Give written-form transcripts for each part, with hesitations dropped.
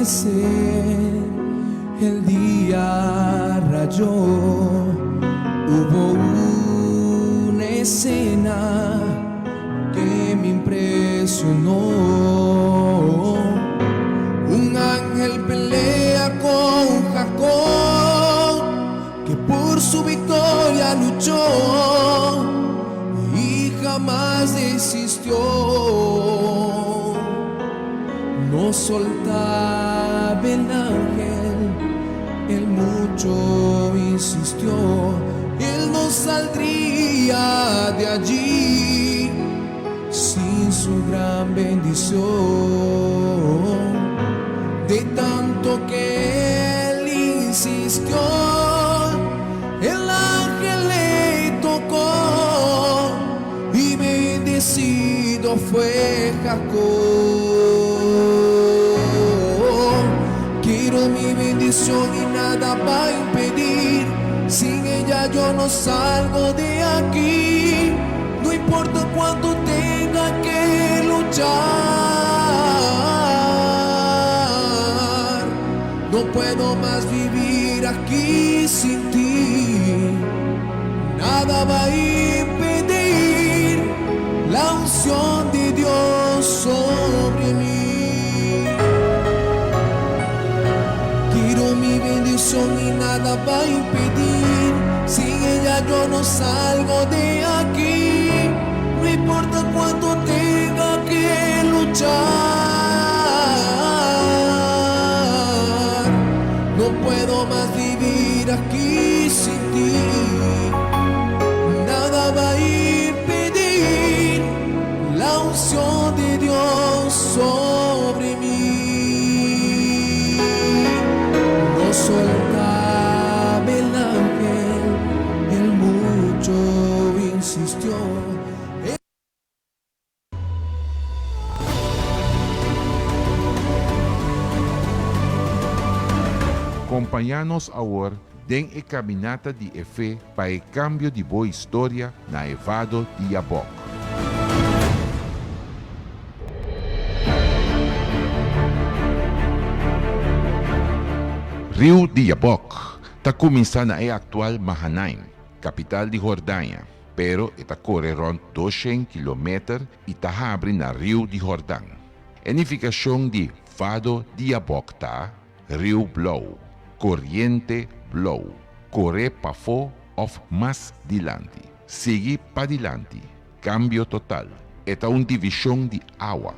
Amanecer, el día rayó, hubo una escena que me impresionó. Un ángel pelea con Jacob, que por su victoria luchó y jamás desistió. No soltaba el ángel, él mucho insistió, él no saldría de allí sin su gran bendición. De tanto que él insistió, el ángel le tocó y bendecido fue Jacob. Quiero mi bendición y nada va a impedir. Sin ella yo no salgo de aquí. No importa cuánto tenga que luchar. No puedo más vivir aquí sin ti. Nada va a impedir la unción de Dios sobre mí. Quiero mi bendición y nada va a impedir. Sin ella yo no salgo de aquí. No importa cuánto tenga que luchar. No puedo más vivir aquí sin ti. Nada va a impedir la unción de Dios sobre mí. No soltaba el ángel, él mucho insistió. Kompañá nos awor den e kaminata di e fe pa e kambio di bo historia na e Vado di Yabok. Riu di Yabok ta kuminsá na e aktual Mahanaim, kapital di Hordania, pero e ta kore rònt doshen kilometer i ta habri na Riu di Hordan. E nifikashon di Vado di Yabok ta, Riu blou, koriente blou, kore pafó òf mas dilanti, sigui padilanti, kambio total. E ta un divishon di awa.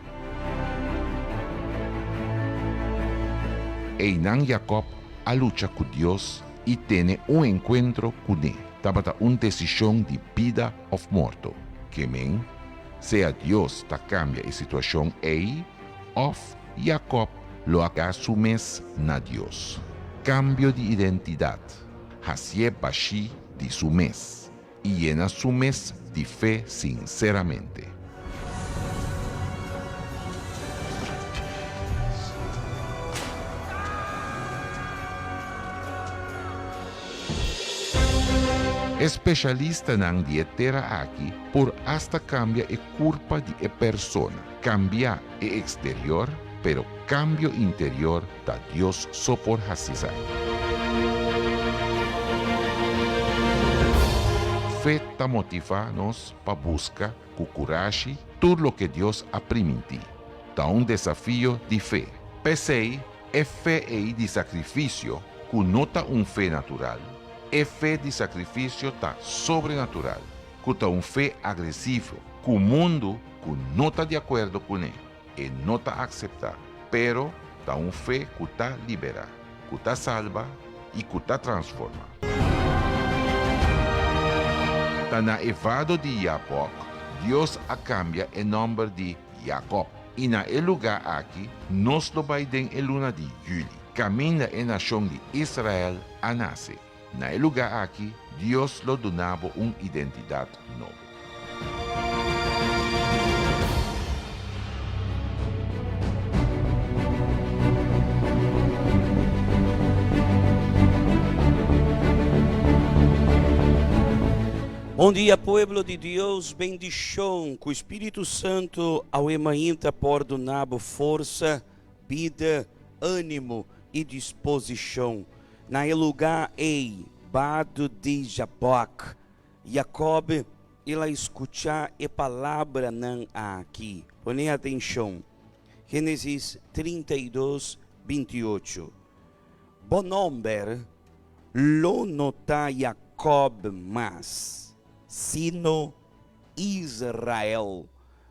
Einan Jakòb a lucha ku Dios i tene un enkuentro kuné. Tabata un desishon di bida òf morto. Ke men, sea Dios ta kambia e situashon ei òf Jakòb lo a da su mes na Dios. Kambio di identidat, hasié bashí di su mes i yena su mes di fe sinseramente. E speshalistanan di e tera aki por asta kambia e kurpa di e persona, kambia e eksterior, pero kambio interior ta Dios so por hasi esaki. Fe ta motivá nos pa buska ku kurashi tur loke Dios a primintí. Ta un desafio di fe. P'esei, e fe ei di sakrifisio, ku no ta un fe natural, e fe di sakrifisio ta sobrenatural, ku ta un fe agresivo, ku mundu ku no ta di akuerdo kuné, e no ta akseptá, pero ta un fe ku ta liberá, ku ta salba i ku ta transformá. Ta na e vado di Yabok Dios a kambia e nòmber di Yakòb, i na e lugá aki nos lo bai den e luna di yüli, kaminda e nashon di Israel a nase. Na e lugá aki Dios lo duna bo un identidat nobo. Bon dia pueblo di Dios, bendishon ku Spiritu Santu awe mainta por duna bo forsa, bida. ánimo i disposishon. Na e lugá ei, bado di Jabòk, Jakòb el a skuchá e palabranan aki. Pone atenshon. Génesis 32, 28. Bo nòmber lo no ta Jakòb mas, sino Israel,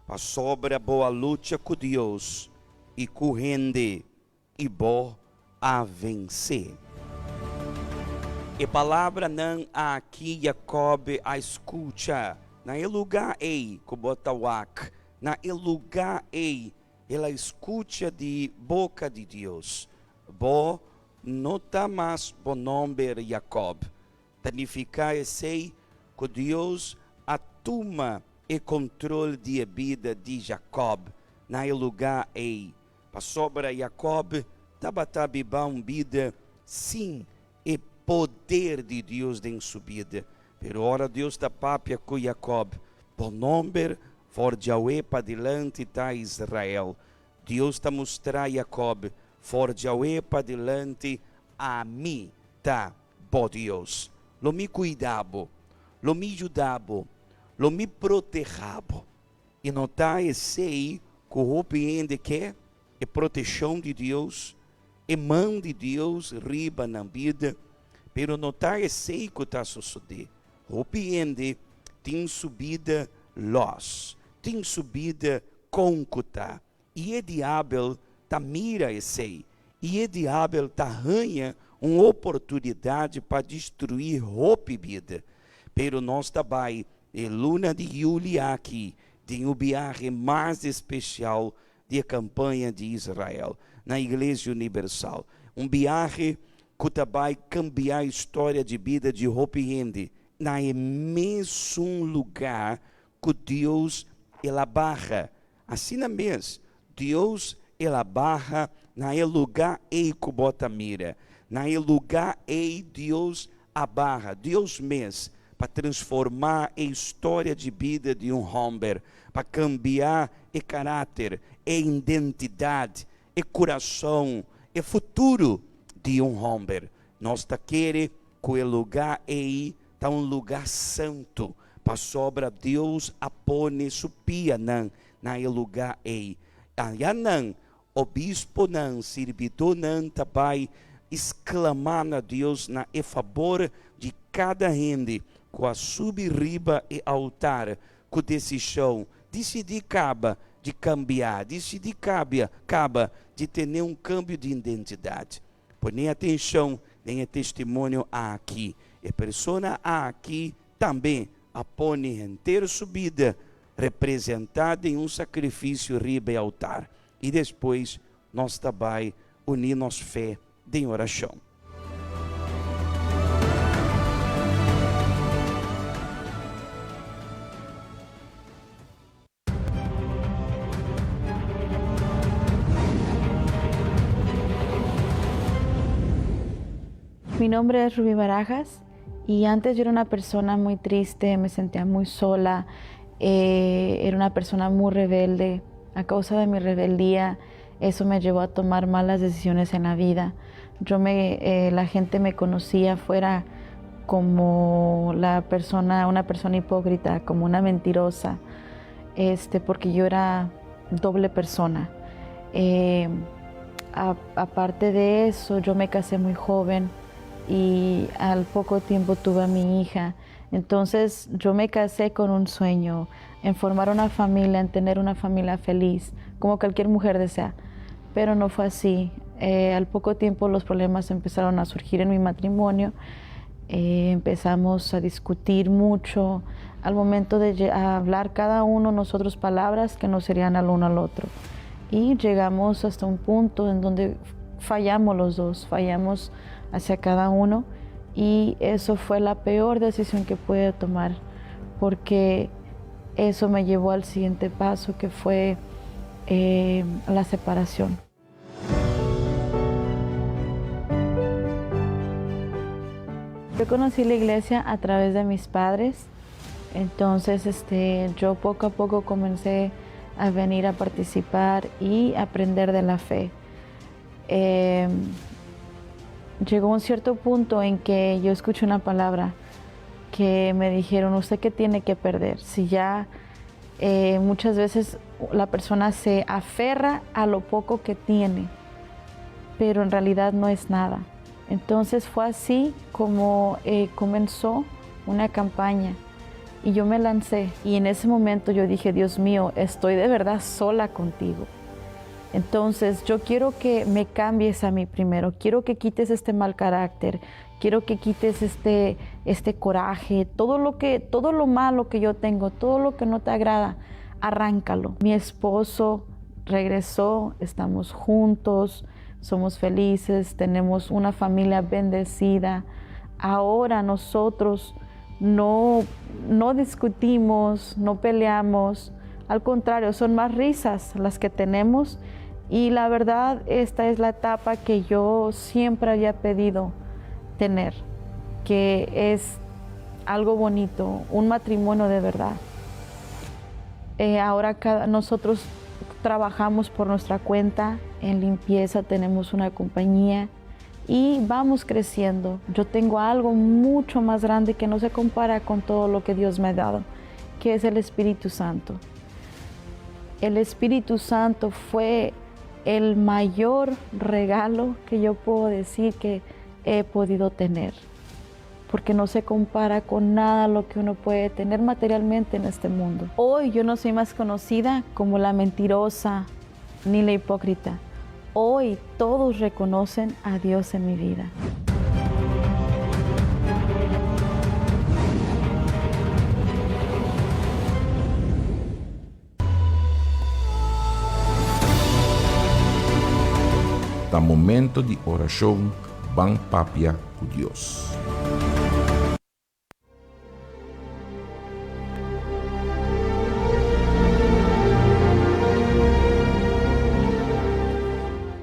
pasobra bo a lucha ku Dios i ku hende, i bo a vensé. E palabranan aki Jakòb a skucha na e lugá ei ku bo ta wak, na e lugá ei el a skucha di boka di Dios, Bo no ta mas bo nòmber Jakòb. Ta nifiká esei ku Dios a tuma e kontrol di e bida di Jakòb na e lugá ei, pasobra Jakòb tabata biba un bida sin e poder di Dios den su bida. Pero ora Dios ta papia ku Jakòb, Bo nòmber for djawe padilanti ta Israel. Dios ta mustra Jakòb, For djawe padilanti ami ta bo Dios. Lo mi kuida bo, lo mi yuda bo, lo mi protehá bo. I no ta esei ku hopi hende ke, e proteshon di Dios, e man di Dios riba nan bida, pero no ta esei ku ta sosodé. Hopi hende tin su bida lòs, tin su bida kon ku ta, I e diabel ta mira esei, i e diabel ta haña un oportunidat pa destruí hopi bida. Pero nos ta bai e luna di yuli aki den un biahe mas espesial di e kampaña di Israel na Iglesia Unibersal, un biahe ku ta bai kambia historia di bida di hopi hende na e mesun lugá ku Dios el a baha. Asina mes, Dios el a baha na e lugá ei ku bo ta mira. Na e lugá ei Dios a baha, Dios mes, pa transformá e historia di bida di un hòmber, pa kambia e karakter, e identidat, e kurason, e futuro di un hòmber. Nos ta kere ku e lugá ei ta un lugá santu, pasobra Dios a pone su pianan na e lugá ei. Aya nan, obisponan, sirbidónan ta bai sklamá na Dios na e fabor di kada hende ku a subi riba e altar ku desishon, disidí kaba di kambiá, disidí kabia, kaba di tene un kambio di identidat. Pone atenshon den e testimonio aki. E persona aki tambe a pone henter su bida representá den un sakrifisio riba e altar. I despues nos ta bai uní nos fe den orashon. Mi nombre es Ruby Barajas y antes yo era una persona muy triste, me sentía muy sola, eh, era una persona muy rebelde. A causa de mi rebeldía, eso me llevó a tomar malas decisiones en la vida. Yo me, eh, la gente me conocía fuera como la persona, una persona hipócrita, como una mentirosa, este, porque yo era doble persona. Eh, aparte de eso, yo me casé muy joven y al poco tiempo tuve a mi hija. Entonces yo me casé con un sueño, en formar una familia, en tener una familia feliz, como cualquier mujer desea. Pero no fue así. Eh, al poco tiempo los problemas empezaron a surgir en mi matrimonio. Eh, empezamos a discutir mucho. Al momento de hablar cada uno nosotros palabras que no serían al uno al otro. Y llegamos hasta un punto en donde fallamos los dos, fallamos hacia cada uno. Y eso fue la peor decisión que pude tomar, porque eso me llevó al siguiente paso, que fue eh, la separación. Yo conocí la iglesia a través de mis padres, entonces este, yo poco a poco comencé a venir a participar y aprender de la fe. Llegó un cierto punto en que yo escuché una palabra que me dijeron, ¿usted qué tiene que perder? Si ya muchas veces la persona se aferra a lo poco que tiene, pero en realidad no es nada. Entonces fue así como comenzó una campaña y yo me lancé y en ese momento yo dije, Dios mío, estoy de verdad sola contigo. Entonces yo quiero que me cambies a mí primero, quiero que quites este mal carácter, quiero que quites este coraje, todo lo malo que yo tengo, todo lo que no te agrada, arráncalo. Mi esposo regresó, estamos juntos, somos felices, tenemos una familia bendecida. Ahora nosotros no discutimos, no peleamos, al contrario, son más risas las que tenemos y la verdad esta es la etapa que yo siempre había pedido tener, que es algo bonito, un matrimonio de verdad. Ahora nosotros trabajamos por nuestra cuenta en limpieza, tenemos una compañía y vamos creciendo. Yo tengo algo mucho más grande que no se compara con todo lo que Dios me ha dado, que es el Espíritu Santo. El Espíritu Santo fue el mayor regalo que yo puedo decir que he podido tener, porque no se compara con nada lo que uno puede tener materialmente en este mundo. Hoy yo no soy más conocida como la mentirosa ni la hipócrita. Hoy todos reconocen a Dios en mi vida. Ta momento di orashon, ban papia ku Dios.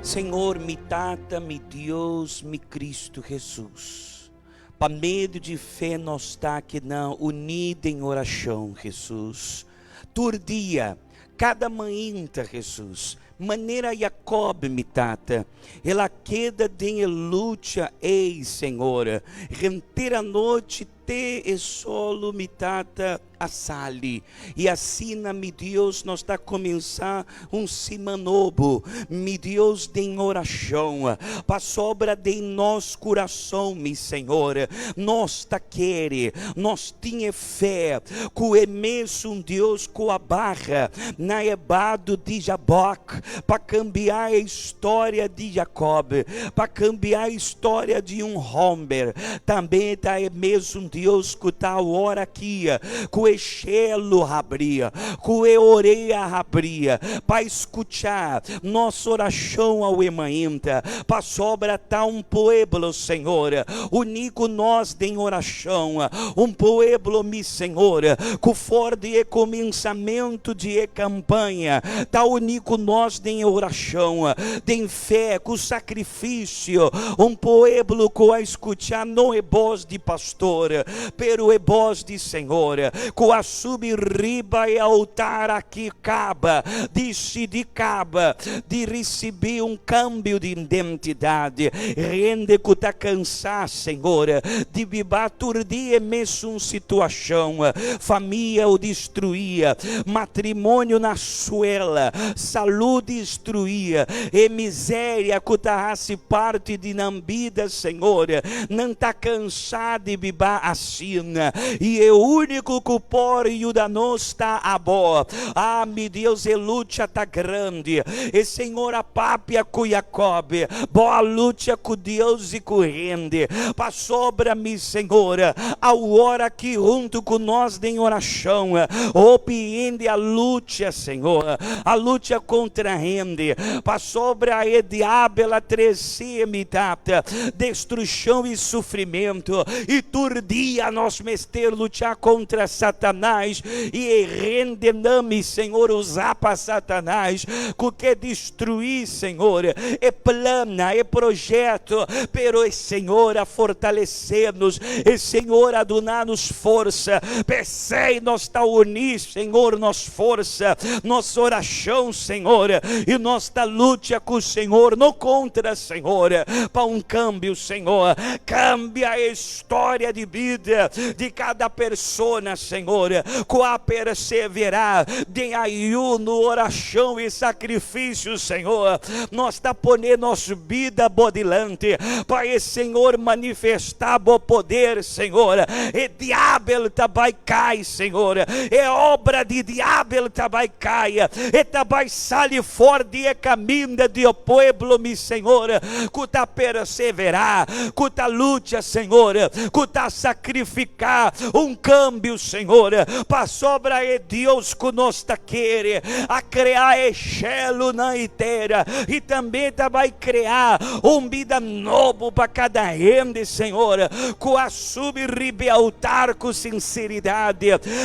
Señor, mi Tata, mi Dios, mi Cristo Jesus. Pa medio di fe nos ta akinan uní den orashon, Jesus. Tur dia, kada mainta, Jesus. Manera Jacob, mi Tata, el a keda den e lucha ei, Señor. Henter anochi te e solo, mi Tata, a sali. I asina, mi Dios, nos ta kuminsá un siman nobo, mi Dios, den orashon, pasobra den nos kurason, mi Señor, nos ta kere, nos tin e fe ku e mesun Dios ku a baha na e bado di Jabòk pa kambia e storia di Jacob, pa kambia e storia di un hòmber, tambe ta e mesun Dios ku ta awor aki ku e shelu habrí, ku e orea habrí, pa skuchá nos orashon awe mainta, pasobra ta un pueblo, Señor, uní ku nos den orashon, un pueblo, mi Señor, ku for di e kuminsamentu di e kampaña ta uní ku nos den orashon, den fe, ku sakrifisio, un pueblo ku a skuchá no e bos di pastor, pero e bos di Señor, ku a subi riba e altar aki kaba, disidí kaba di risibí un kambio di identidat. Hende ku ta kansá, Señor, di biba tur dia e mesun situashon, famia o destruí, matrimonio na suela, salú destruí, e miseria ku ta hasi parti di nan bida, Señor, nan ta kansá di biba asina, i e úniko ku por yuda nos ta Abo. Ah, mi Dios, e lucha ta grandi. E Señor a papia ku Jacob, Bo a lucha ku Dios i ku hende. Pasobra, mi Señor, awor aki huntu ku nos den orashon, hopi hende a lucha, Señor, a lucha kontra hende, pasobra e diabel a trese, mi Tata, destrukshon i sufrimentu, i tur dia nos mester lucha kontra Satanas. Satanas i e hendenan, mi Señor, usá pa Satanas ku ke destruí, Señor, e plannan, e proyekto, pero e Señor a fortalesé nos, e Señor a duna nos forsa, p'esei nos ta uní, Señor, nos forsa, nos orashon, Señor, i nos ta lucha ku Señor, no kontra Señor, pa un kambio, Señor, kambia e storia di bida di kada persona, Señor, ku a perseverá den ayuno, orashon i sakrifisio, Señor. Nos ta pone nos bida Bo dilanti pa e Señor manifestá Bo poder, Señor. E diabel ta bai kai, Señor. E obra di diabel ta bai kai. E ta bai sali for di e kaminda di e pueblo, mi Señor, ku ta perseverá, ku ta lucha, Señor, ku ta sakrifiká un kambio, Señor, pasobra e Dios ku nos ta kere a krea e shelunan i tera i tambe ta bai krea un bida nobo pa kada hende, Señor, ku a subi riba e altar ku sinseridat.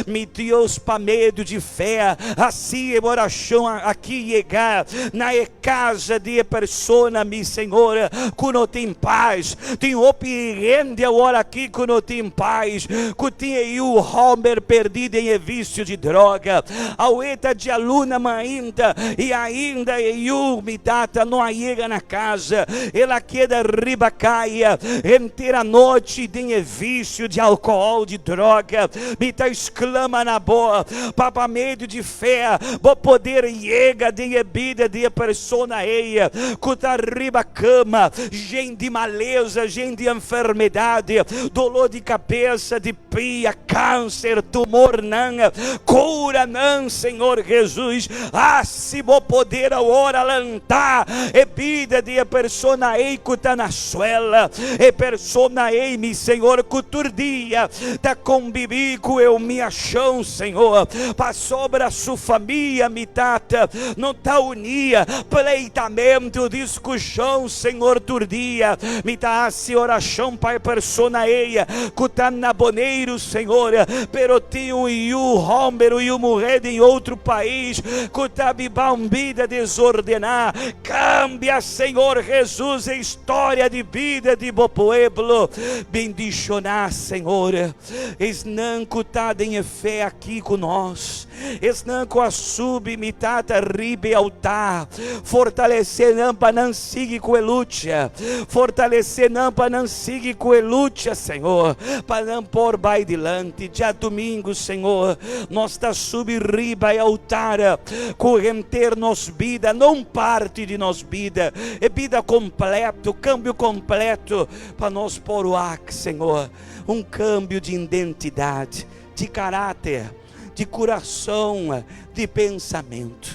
Mi Dios, pa medio di fe, hasi e orashon aki yega na e Casa di e persona, mi Señor, cu no tin paz. Tin hopi hende awor aki cu no tin paz, cu tin e yu homber perdi den e vicio di droga. Awe ta djaluna mainta y ainda e yu, mi tata, no a yega na casa. El a keda riba caya henter anochi den e vicio di alcohol, di droga. Mi ta exclama na bo, pa pa medio di Fe, bo poder yega den e bida di e persona ei ku ta riba kama, jen di malesa, jen di enfermedad, doló di kabesa, di pia, kanser, tumornan. Kura nan, Señor Jesus. Hasi bo poder awor a lanta e bida di e persona ei ku ta na suela, e persona ei, mi Señor, ku tur dia ta kombibí ku e humiashon, Señor, pasobra su famia, mi Tata, no ta uní, pleitamentu, diskushon, Señor, tur dia mi ta hasi orashon pa e persona ei ku ta na Boneiru, Señor, pero tin un yu hòmber, un yu muhé den otro pais ku ta biba un bida desordená. Kambia, Señor Jesus, e storia di bida di bo pueblo. Bendishoná, Señor. Esnan ku ta den e fe aki ku nos, esnan ku a subi mi Tata riba e altar, fortalesé nan pa nan sigui ku e lucha, fortalesé nan pa nan sigui ku e lucha, Señor, pa nan por bai dilanti. Djadumingu, Señor, nos ta subi riba e altar ku henter nos bida, no un parti di nos bida, e bida kompleto, kambio kompleto pa nos por wak, Señor. Un kambio di identidat, di karáter, di kurason, di pensamentu.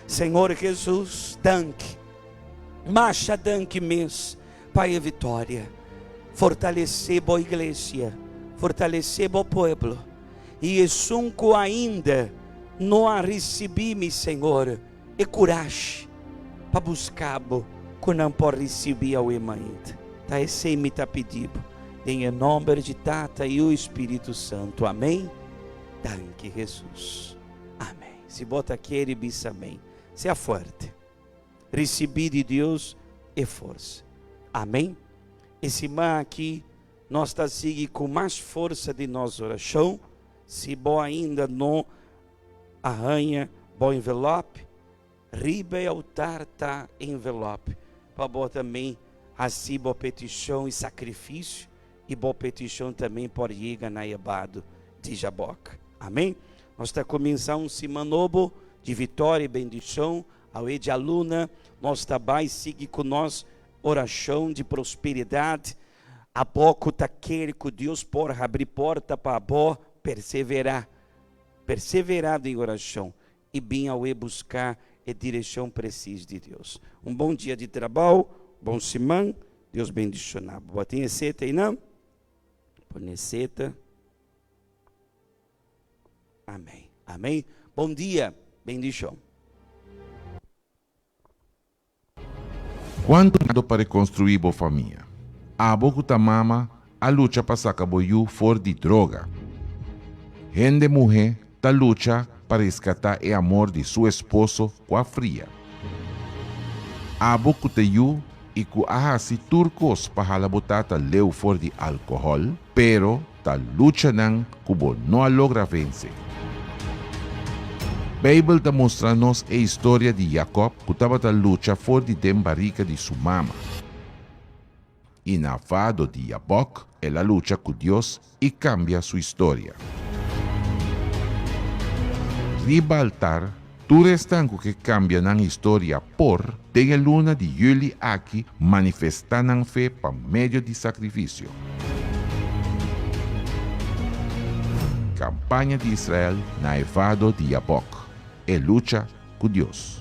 Senhor Jesus, danki, masha danki mes pa e vitória. Fortalesé bo iglesia, fortalesé bo pueblo. I esun ku ainda no a risibí, mi Senhor, e kurashi pa buska bo ku nan por risibí awe mainta. Ta esei mi ta pidi bo, den e nòmber di Tata, Yu i Spiritu Santu. Amén. Danki Hesus. Amén. Si bo ta kere bisa amén. Sea fuerte. Risibí di Dios e forsa. Amén. E siman aki nos ta sigui ku mas forsa di nos orashon. Si bo ainda no a haña bo envelòp, riba e altar ta envelòp pa bo tambe hasi bo petishon i sakrifisio, i bo petishon tambe por yega na e bado di Jabòk. Amén. Nos ta kuminsá un siman nobo di vitória i bendishon. Awe djaluna nos ta bai sigui ku nos orashon di prosperidat. Abo ku ta kere ku Dios por habri porta pa abo, perseverá. Perseverá den orashon i bin awe buská e direkshon presis di Dios. Un bon dia di trabou, bon siman, Dios bendishoná bo. Bo tin e seta einan? Pone e seta. Amén. Amén. Bon dia, bendishon. Cuantu miedo pa reconstrui bo famia? Abo cu ta mama a lucha pa saca bo yu for di droga. Hende muhé ta lucha pa reskatá e amor di su esposo ku a fria. Abo ku ta yu i ku a hasi tur kos pa hala bo tata leu for di alkohòl, pero ta luchanan ku bo no a logra vense. Beibel ta mustra nos e historia di Jakòb ku tabata lucha for di den barika di su mama. I na vado di Jabòk el a lucha ku Dios i kambia su historia. Riba altar, tur esnan ku ke kambia nan historia por, den e luna di yüli aki, manifestá nan fe pa medio di sakrifisio. Kampaña di Israel na e vado di Jabòk, e lucha ku Dios.